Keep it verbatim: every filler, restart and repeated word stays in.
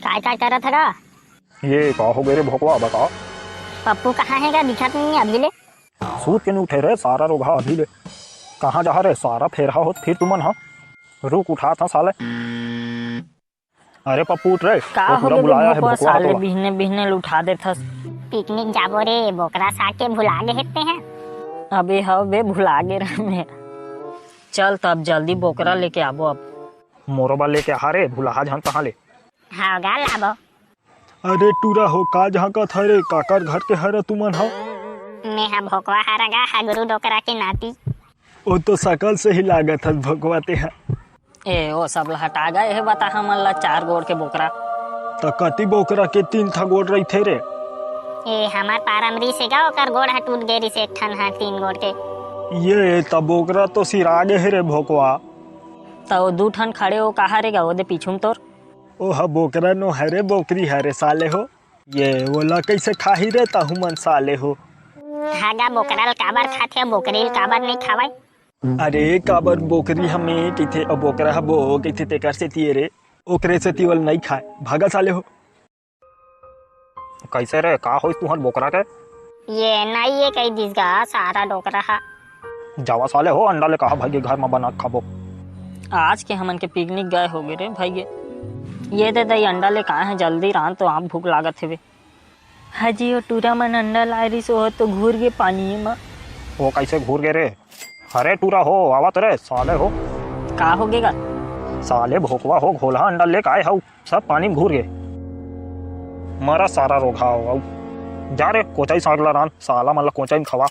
काय काय करत हे गा? ये का हो गे रे भोकवा, बता। पप्पू कहाँ हे गा? दिखत नहीं अभी ले। सूत के नहीं उठे रे सारा रोगहा अभी ले। कहाँ जा रे सारा फेरहा होत फिर तुमन हा? रुक उठात हा साले। अरे पप्पू उठ रे, का वो हो टूरा गे बुलाया है भोकवा भोकवा साले तोला। बिहने बिहने ल उठा देथस। पिकनिक जाबो रे, बोकरा साग के भुला गे हे ते हैं। अबे हव बे, भुला गे रहे मैं। चल तब जल्दी बोकरा लेके आबो अब। मोरो बर लेके आ रे, भुलाहा झन तहाँ ले। हाँ गा लाबो। अरे टूरा हो, का झांकत हरे? काकर घर के हरे तुमन ह? मैं ह भोकवा हरा गा, हगरू डोकरा के नाती। ओ तो सकल से ही लागत हस भोकवा ते ह। ए, ओ सब ल हटा गा, एहे बता हमन ला चार गोड़ के बोकरा। त कति बोकरा के तीन ठा गोड़ रहिथे रे? ए, हमर पारम रीस हे गा, ओकर गोड़ ह टूट गे रिस, एक ठन ह तीन गोड़ के। ये, त बोकरा तो सिरा गे हे रे भोकवा। त ओ दू ठन खड़े ओ कहा रे गा, ओदे पीछू म तोर? ओह बोकरा नो हरे, बोकरी हरे साले हो। ये ओला कइसे खाही रे तहू मन साले हो? हागा बोकरा ल काबर खाथे, बोकरी ल काबर नइ खावय? अरे काबर बोकरी ह में कहिथे अउ बोकरा ह बो कहिथे, तेकर सेती ये रे, ओकरे सेती ओला नइ खाय। भागा साले हो। कइसे रे, का होइस तुहर बोकरा के? ये नइ ये कहि दिस गा सारा डोकरा ह। जावा साले हो, अंडा ले कहा भाई के घर म बना के खाबो। आज के हमन के पिकनिक गए होगे रे भाई गे। ये दे दई अंडा ले कहा है, जल्दी रांध तो आप भूख लागत हेवे। हाजी, ओ टूरा मन अंडा लाए रिस, ओह तो घूर गे पानी म। ओ कइसे घूर गे रे? अरे टूरा हो, आवत रे साले हो। का हो गे गा? साले भोकवा हो, घोलहा अंडा लेके आए हऊ, सब पानी म घूर गे। मरा सारा रोगहा हो, आऊ। जा रे, कोचई साग ला रांध, साला मन ला कोचई म खवा।